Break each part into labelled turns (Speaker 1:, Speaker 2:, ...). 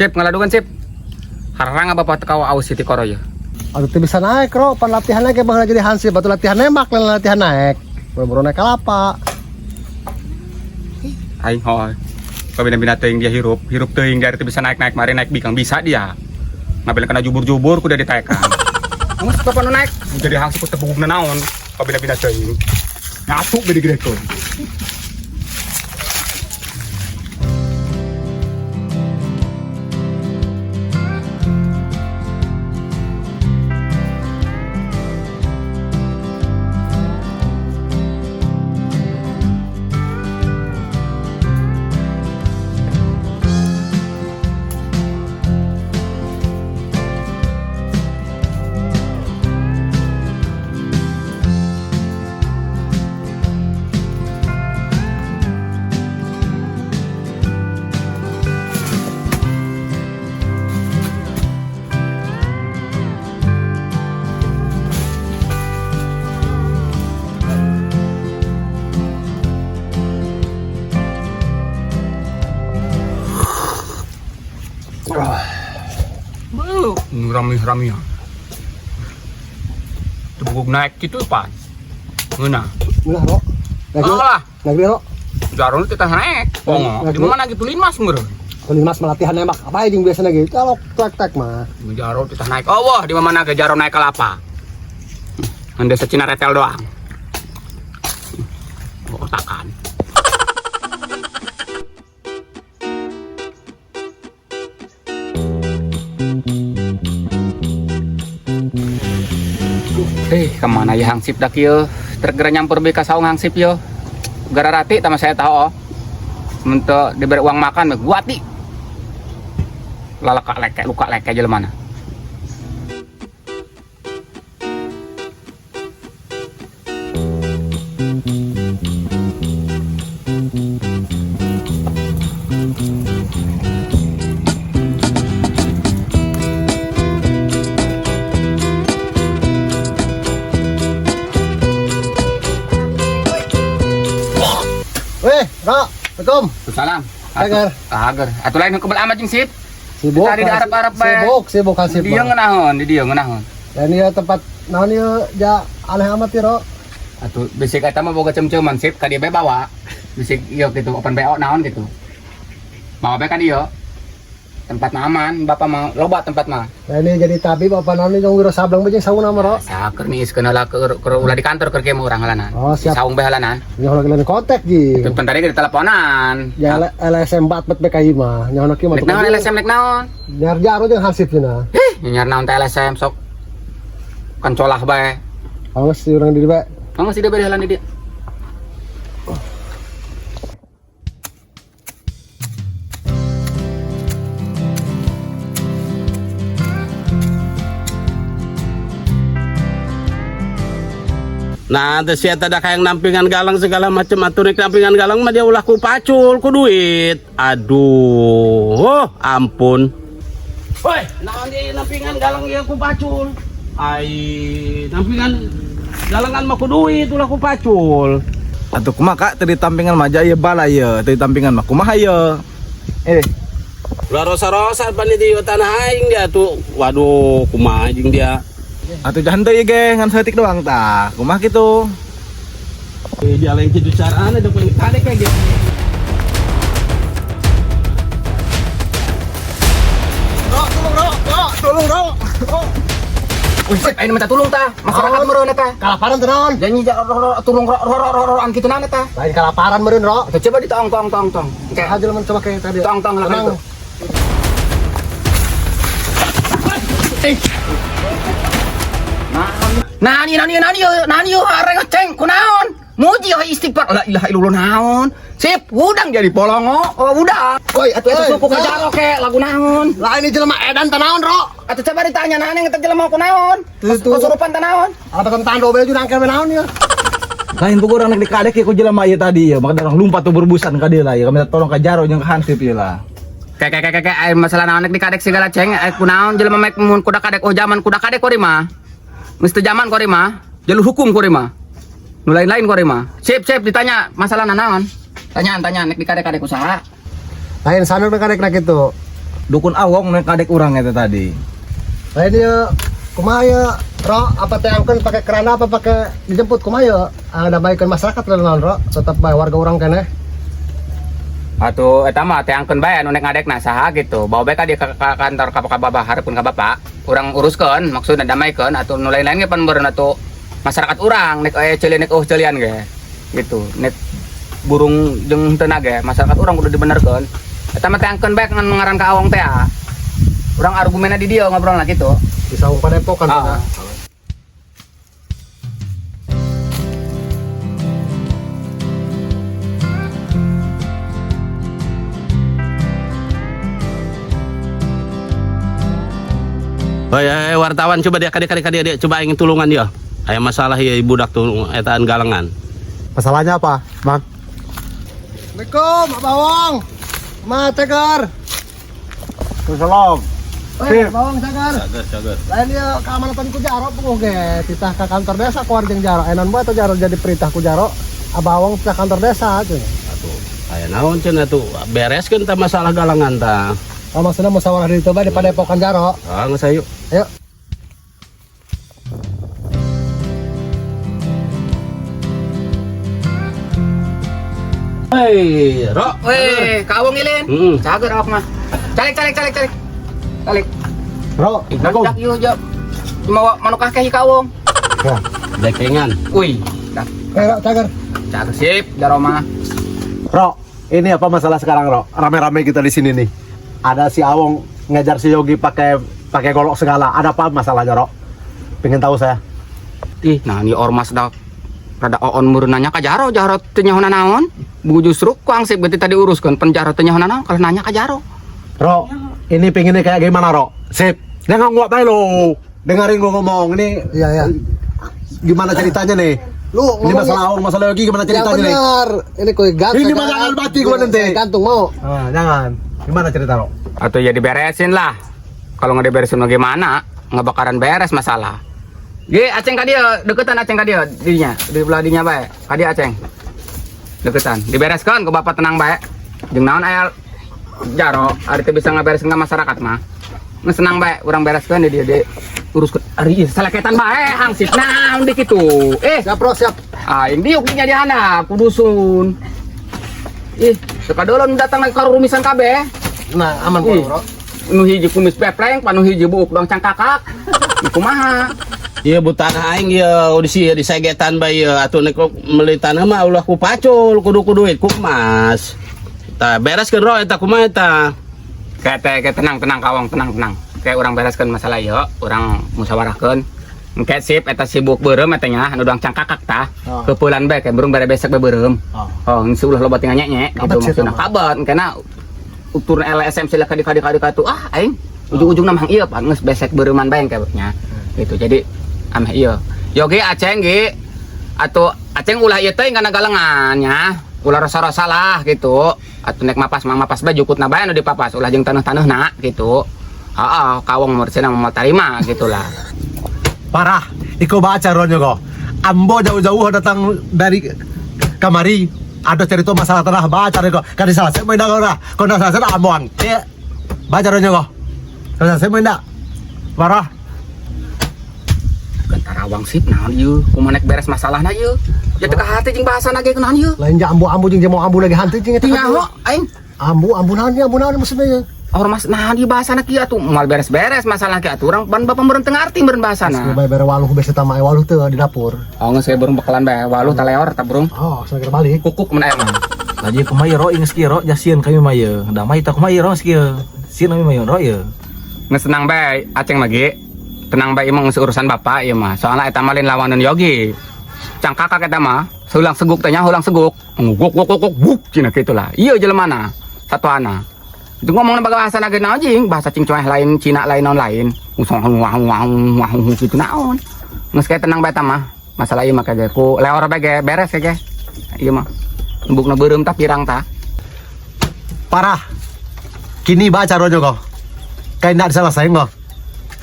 Speaker 1: Sip, ngaladukan sip. Harang bapak teu aus ti koro ya.
Speaker 2: Aduh teu bisa naik, Ro. Pan latihan naik baheula jadi hansip, batu latihan nembak, lain latihan naik. Boro-boro naik kalapa.
Speaker 1: Aing hoy. Pabina-bina teuing dia hirup, hirup teuing dia teu bisa naik-naik mari naik bikang bisa dia. Ngabel kena jubur-jubur kuda ditaekan. Geus bapak nu naik, jadi hansip teu bugugna naon. Pabina-bina teuing. Nyatu gede-gede tuh. Rami-rami ya. Tebugug naik gitu pan. Ngeunah.
Speaker 2: Ulah, Ro. Naik
Speaker 1: Oh lah,
Speaker 2: naik Ro.
Speaker 1: jarun teh naik. Pongo. Di mana gitu limas meureun.
Speaker 2: Kalau mas melatihan nembak apa jeung biasana gitu. Kalau tek-tek mah.
Speaker 1: Jaro teh naik. Oh wah, di mana ge jaro naik kelapa. Ngan desa Cina retel doang. Oh, otakan. Kemana ya hangsip dak ieu? Tergera nyampur be ka saung hangsip yo. Gara rati tama saya tahu oh. Untuk diberi uang makan guati. Lalaka leke luka leke jelema mana.
Speaker 2: Weh, Ro. Assalamualaikum.
Speaker 1: Salam.
Speaker 2: Agar.
Speaker 1: Agar. Atuh lain kebel amat jeung sip.
Speaker 2: Sibuk.
Speaker 1: Tadi di Arab-Arab bae.
Speaker 2: Sibuk, sibuk hansip.
Speaker 1: Di dieu ngeunaheun, di dieu ngeunaheun.
Speaker 2: Dan ieu tempat naon ieu ja aneh amat ieu, Ro.
Speaker 1: Atuh basic eta mah boga cem-ceman sip ka dieu bae bawa. Basic ieu gitu open BO naon gitu. Bawa bae ka dieu. Tempat mah aman, bapak mah loba tempat mah.
Speaker 2: Nah ini jadi tabib apa naon ieu wiro sableng bae jeung sauna mah, Ro.
Speaker 1: Saker nih iskeun heula keur ulah di kantor keur mah urang heulanan.
Speaker 2: Oh, siap.
Speaker 1: Saung bae heulanan.
Speaker 2: Nyaho lagi lain kontak ji.
Speaker 1: Itu tadi ge diteleponan.
Speaker 2: Ya LSM bat bet BKI mah. Nyaho kieu mah.
Speaker 1: Nek naon LSM nek naon?
Speaker 2: Nyar jaro jeung hansip cenah.
Speaker 1: Heh, nyar naon teh LSM sok. Kan colah bae.
Speaker 2: Awas si urang di bae.
Speaker 1: Kamu sih dia beda heula di dieu.
Speaker 3: Nah, terus ya ada kayak nampingan galang segala macam atuh rek nampingan galang mah dia ulah ku pacul ku duit. Aduh, oh, ampun. Woi, naon dia nampingan galang dia ku pacul. Ai, nampingan galangan mah ku duit ulah ku pacul.
Speaker 4: Atuh kumaha Kak teu ditampingan mah aja ieu bala ieu, teu ditampingan mah kumaha ieu? Eh,
Speaker 3: Ulah rosa-rosa pan di tanah aing dia tuh. Waduh, kumaha jeung dia.
Speaker 4: Atuh jangan teu ieu ge ngan saeutik doang tah. Kumaha kitu?
Speaker 3: Eh, dia lain kitu carana da pengen kadek kayak gitu.
Speaker 2: Ro, tolong Ro, Ro, tolong Ro. Ro.
Speaker 1: Wih, sip, ayeuna minta tulung tah. Masyarakat meureun eta.
Speaker 2: Kalaparan teh naon?
Speaker 1: Janji tulung ro ro ro ro an kitu naon eta.
Speaker 2: Lain kalaparan meureun, Ro.
Speaker 1: Atuh coba ditong tong tong tong. Oke,
Speaker 2: Saha jelema coba kayak tadi.
Speaker 1: tong tong lah
Speaker 2: Tenang.
Speaker 1: itu. Nah, nah, nah, nah, nah, nah, areng ceng, kunaon? Muji oh istighfar. La ilaha illallah naon? Sip, udang jadi polongo. Oh, udang. Woi, atuh eta
Speaker 2: Oi,
Speaker 1: suku
Speaker 2: nah.
Speaker 1: kajaro ke lagu naon?
Speaker 2: Lah ini jelema edan teh naon, Ro?
Speaker 1: Atuh coba ditanya naon yang eta jelema kunaon?
Speaker 2: Tuh, tuh.
Speaker 1: Kesurupan teh naon?
Speaker 2: Apa tentang dobel juga nangkel naon ya?
Speaker 4: Lain pugu urang nek dikadek ieu ku jelema ieu tadi ieu, maka urang lumpat tuh berbusan ka dieu lah ieu. Kami tolong ka jaro jeung ka hansip ieu lah.
Speaker 1: Kayak kayak kayak kayak masalah naon nek dikadek segala ceng, kunaon jelema mek mun kuda kadek oh zaman kuda kadek kori mah. Mesti zaman kori mah, jalur hukum kori mah. Nu lain-lain kori mah. Sip sip ditanya masalah naon. Tanyaan tanya nek dikadek-kadek usaha.
Speaker 2: Lain sanur kadek nak itu.
Speaker 4: Dukun Awong nek kadek urang eta tadi.
Speaker 2: Lain ieu kumaha ieu, Ro, apa teh angkeun pakai kerana apa pakai dijemput kumaha ieu? Ah, damaikan masyarakat lain naon, Ro? Tetep bae warga urang keneh.
Speaker 1: Atuh eta mah teh angkeun bae anu nek ngadekna saha gitu. Bawa bae ka dia ka kantor ka bapak hareupeun ka bapak. Urang uruskeun maksudna damaikeun atuh nu lain-lain ge pan meureun atuh masyarakat urang nek aya ceuli nek eueuh ceulian ge. Gitu. Nek burung jeung henteu ge masyarakat urang kudu dibenerkeun. Eta mah teh angkeun bae ngan ngaran ka Awong teh ah. Urang argumenna di dieu ngobrolna gitu.
Speaker 2: Di saung padepokan
Speaker 1: Ah.
Speaker 2: ah.
Speaker 3: Hei, hei, wartawan coba dia kade kade dia coba ingin tulungan dia. Aya masalah ya budak tuh etaan galengan.
Speaker 2: Masalahnya apa, Bang? Assalamualaikum, Abah Wong. Ma Tegar.
Speaker 5: Salam.
Speaker 2: Eh, Abah Wong Tegar.
Speaker 3: Cager, cager.
Speaker 2: Lain ieu keamanatan ku Jaro puguh ge titah ka kantor desa keluar jeung Jaro. Enon bae atau Jaro jadi perintah ku Jaro. Abah Wong titah kantor desa cenah.
Speaker 3: Atuh, aya naon cenah tuh bereskeun tah masalah galangan tah.
Speaker 2: Oh, maksudnya musyawarah di itu bae di padepokan Jaro.
Speaker 3: Ah, geus ayo.
Speaker 2: Ayo.
Speaker 3: Hei, Ro.
Speaker 1: Weh, ka Awong ilin.
Speaker 3: Heeh.
Speaker 1: Cager awak mah. Calik calik calik calik. Calik.
Speaker 2: Bro,
Speaker 1: Dak ieu jauh. Mawa manuk kakeh ka Awong.
Speaker 2: Ya.
Speaker 3: Dekengan.
Speaker 1: Wih, dak
Speaker 2: Eh, Ro, Cager.
Speaker 1: cager sip Jaro mah.
Speaker 5: Ro, ini apa masalah sekarang, Ro? Rame-rame kita di sini nih. Ada si Awong ngejar si Yogi pakai pakai golok segala. Ada apa masalahnya, Ro? Pengen tahu saya.
Speaker 1: Ih, nah ini ormas dah rada oon meureun nanya ka Jaro, Jaro teu nyaho naon. Bu justru ku angsip berarti tadi uruskeun pen Jaro teu nyaho naon kalau nanya ka Jaro.
Speaker 5: Ro, ini pengennya kayak gimana, Ro? Sip. Jangan nguap aja lo. Dengerin gua ngomong. Ini
Speaker 2: Iya, iya.
Speaker 5: gimana ceritanya nih?
Speaker 2: Lu
Speaker 5: Ini masalah Awong, masalah Yogi gimana
Speaker 2: yang
Speaker 5: ceritanya nih?
Speaker 2: benar. Ini kue gantung.
Speaker 5: Ini mah jangan mati gua nanti.
Speaker 2: Gantung mau.
Speaker 5: Ah, jangan. Gimana cerita, Ro?
Speaker 1: Atau ya diberesin lah. Kalau nggak diberesin bagaimana? Nggak bakaran beres masalah. Ge, aceng ka dia, deketan aceng ka dia dinya, di belah dinya bae. Ka dia aceng. Deketan. Dibereskeun ke bapak tenang bae. Jeung naon aya Jaro, ari teu bisa ngabereskeun ka masyarakat mah. Geus senang bae urang bereskeun di dia di uruskeun. Ari ieu saleketan bae hangsip naon di kitu. Eh,
Speaker 2: Siap, Bro, siap.
Speaker 1: aing diuk dinya di handap ku dusun. Ih, teu kadolon datang lagi ka rumisan kabeh.
Speaker 2: Nah, aman
Speaker 1: Ih.
Speaker 2: kok, Bro.
Speaker 1: Nu hiji kumis pepleng, panu hiji buuk dong cangkakak. Nu kumaha?
Speaker 3: Iya bu tanah aing ieu di si disegetan bae ieu atuh nek meuli tanah mah ulah ku pacul kudu ku duit ku emas. Tah bereskeun Ro eta kumaha eta?
Speaker 1: Kayak teh kayak tenang tenang kawang tenang tenang. Kayak urang bereskeun masalah ieu, urang musyawarahkeun. Engke sip eta sibuk beureum eta nya anu doang cangkakak tah.
Speaker 2: Oh.
Speaker 1: Keupelan bae kayak burung bare besek bae beureum.
Speaker 2: Oh.
Speaker 1: Oh, geus ulah loba tinggal nye gitu
Speaker 2: Kabet sih
Speaker 1: maksudna.
Speaker 2: eta mah.
Speaker 1: Kabet engkena turun LSM sila kadi kadi kadi katu ah aing ujung-ujungna mah ieu pan geus besek beureuman bae engke nya. Gitu. Jadi ameh ieu. Yogi aceng ge atau aceng ulah ieu teh kana galengan nya. Ulah rasa-rasa lah gitu. Atau nek mapas mah mapas bae jukutna bae anu dipapas ulah jeung taneuh-taneuhna gitu. Heeh, kawong meureun moal tarima gitu lah.
Speaker 5: Parah. Iko baca Ronyo kok. Ambo jauh-jauh datang dari kamari. Ada cerita masalah tanah baca kok. Kan salah saya main ora. Kau salah saya ambo angke. Baca Ronyo kok. Salah saya main. Parah.
Speaker 1: Gentarawang sip naon ieu? Kumaha nek beres masalahna ieu? Ya teu kahate jeung bahasana ge kunaon ieu?
Speaker 2: Lain ja ambu-ambu jeung jemo ambu lagi hantu jeung eta.
Speaker 1: Nyaho aing.
Speaker 2: Ambu ambu naon ieu, ambu naon maksudnya ieu?
Speaker 1: Ormas naon ieu bahasana kieu atuh moal beres-beres masalah kieu atuh urang ban bapak meureun teu ngarti meureun bahasana.
Speaker 2: Bae bere waluh bese tama waluh teu di dapur.
Speaker 1: Oh geus burung bekalan bae waluh taleor ta burung.
Speaker 2: Oh, segera balik.
Speaker 1: Kukuk mun aya mah.
Speaker 4: Lagi kumaha ieu, Ro geus kieu, Ro jasieun kami mah ieu. Damai tah kumaha ieu, Ro geus kieu. Sieun kami mah ieu, Ro ieu.
Speaker 1: Geus tenang bae aceng mah ge. Tenang bae imah geus urusan bapak ieu mah. Soalna eta mah lain lawanan Yogi. Cangkakak eta mah, seulang seguk teh nya ulang seguk. Nguguk guk guk guk cina kitu lah. Ieu jelemana satuana. Itu ngomongna bahasa naga naon jing, bahasa cing coeh lain Cina lain naon lain. Usong wah wah wah gitu naon. Geus kayak tenang bae eta mah. Masalah ieu mah kage ku leor bae ge beres kage. Ieu mah. Embukna beureum tah pirang tah.
Speaker 5: Parah. Kini baca Ronyo kok. Kayak nggak diselesain kok.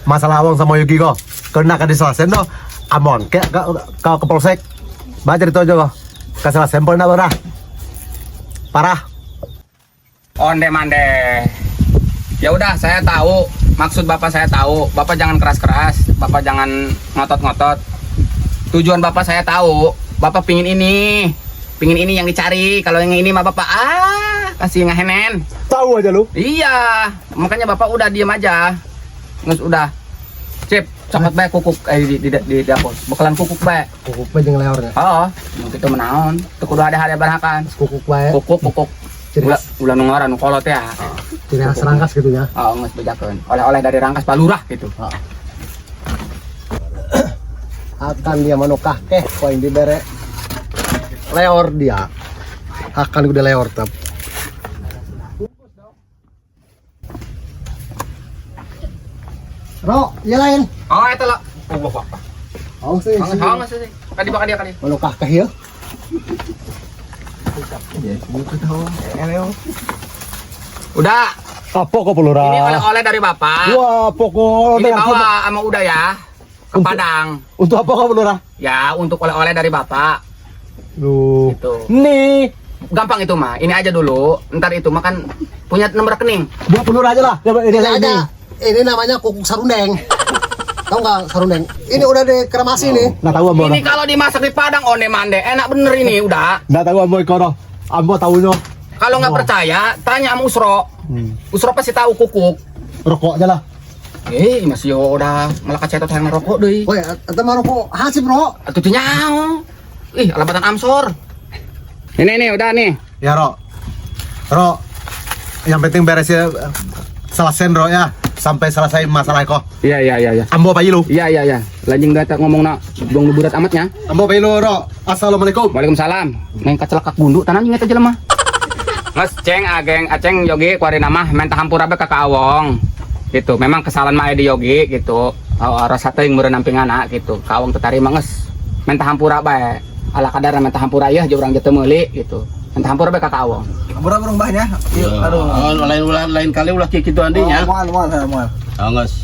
Speaker 5: Masalah Awong sama Yogi kok. Kalau nggak diselesain no, Amon kayak ke ke polsek. Baca itu aja kok. Keselesain pun nggak. Parah.
Speaker 1: Onde mande. Ya udah, saya tahu maksud Bapak, saya tahu. Bapak jangan keras-keras, Bapak jangan ngotot-ngotot. Tujuan Bapak saya tahu. Bapak pingin ini. Pingin ini yang dicari. Kalau yang ini mah Bapak kasih ngahenen.
Speaker 5: Tahu aja lu.
Speaker 1: Iya, makanya Bapak udah diem aja. Nges udah. Sip, cokot bae kukuk di dapur. Bekalan kukuk bae.
Speaker 2: Kukuk bae jeung leornya.
Speaker 1: Oh, mungkin itu menaon. Teu kudu ada hal barakan.
Speaker 2: Kukuk bae.
Speaker 1: Kukuk, kukuk.
Speaker 2: Ciri
Speaker 1: Ulah
Speaker 2: khas,
Speaker 1: ulah nu ngora nu kolot ya.
Speaker 2: ciri khas Rangkas gitu ya.
Speaker 1: Oh, geus bejakeun. Oleh-oleh dari Rangkas Palurah gitu.
Speaker 2: Akan dia manukah keh poin dibere leor dia. Akan udah leor tep. Ro, ya lain.
Speaker 1: Oh, eta lah. Oh, bapak.
Speaker 2: Oh, sih.
Speaker 1: Oh, oh, sih. Kadi bakal dia kadi.
Speaker 2: Manukah keh ya.
Speaker 1: Udah,
Speaker 5: Apa kok Lurah?
Speaker 1: ini oleh-oleh dari Bapak.
Speaker 5: Wah, pokok
Speaker 1: Ini bawa sama udah ya. Ke Padang.
Speaker 5: Untuk apa kok Lurah?
Speaker 1: Ya, untuk oleh-oleh dari Bapak.
Speaker 5: Duh.
Speaker 1: Gitu.
Speaker 5: Nih,
Speaker 1: Gampang itu mah. Ini aja dulu. Ntar itu makan punya nomor rekening.
Speaker 5: buat Lurah aja lah. Ya, ini
Speaker 2: Ini
Speaker 5: ini.
Speaker 2: ada. Ini namanya kukuk sarundeng. Tahu nggak sarundeng? Ini udah dikremasi nih.
Speaker 5: Nggak tahu ambo.
Speaker 1: Ini kalau dimasak di Padang onde mande enak bener ini udah.
Speaker 5: Nggak tahu ambo ikono. Ambo tahunya.
Speaker 1: Kalau nggak percaya, tanya sama Usro. Usro pasti tahu kukuk.
Speaker 5: Rokok aja lah.
Speaker 1: Masih yo udah malah kacetot hayang ngerokok deui.
Speaker 2: Woi, eta mah rokok hasib, Ro.
Speaker 1: Atuh teu nyaho. Ih, alabatan Amsor. Ini nih udah nih.
Speaker 5: Ya, Ro. Ro. Yang penting beresnya selesai, Ro ya. Sampai selesai masalah kok.
Speaker 1: Iya.
Speaker 5: Ambo apa lu?
Speaker 1: Iya. Lanjing data ngomong nak buang berat amatnya.
Speaker 5: Ambo apa lu, Ro? Assalamualaikum.
Speaker 1: Waalaikumsalam. Neng kacelakak gundu tanah nyinget aja lemah. Mas ceng ageng aceng Yogi kuari nama minta hampura be ka Awong. Gitu. Memang kesalahan mah di Yogi gitu. Oh, rasa teuing meureun namping anak gitu. Ka Awong teu tarima geus. Minta hampura bae. Ala kadar minta hampura yeuh jeung urang teu meuli gitu. Minta hampura bae ka Awong.
Speaker 4: Berapa burung bahnya? Yuk, aduh.
Speaker 3: Oh, lain ulah lain kali ulah kieu kitu andinya.
Speaker 4: Moal, moal, moal.
Speaker 3: Oh, geus.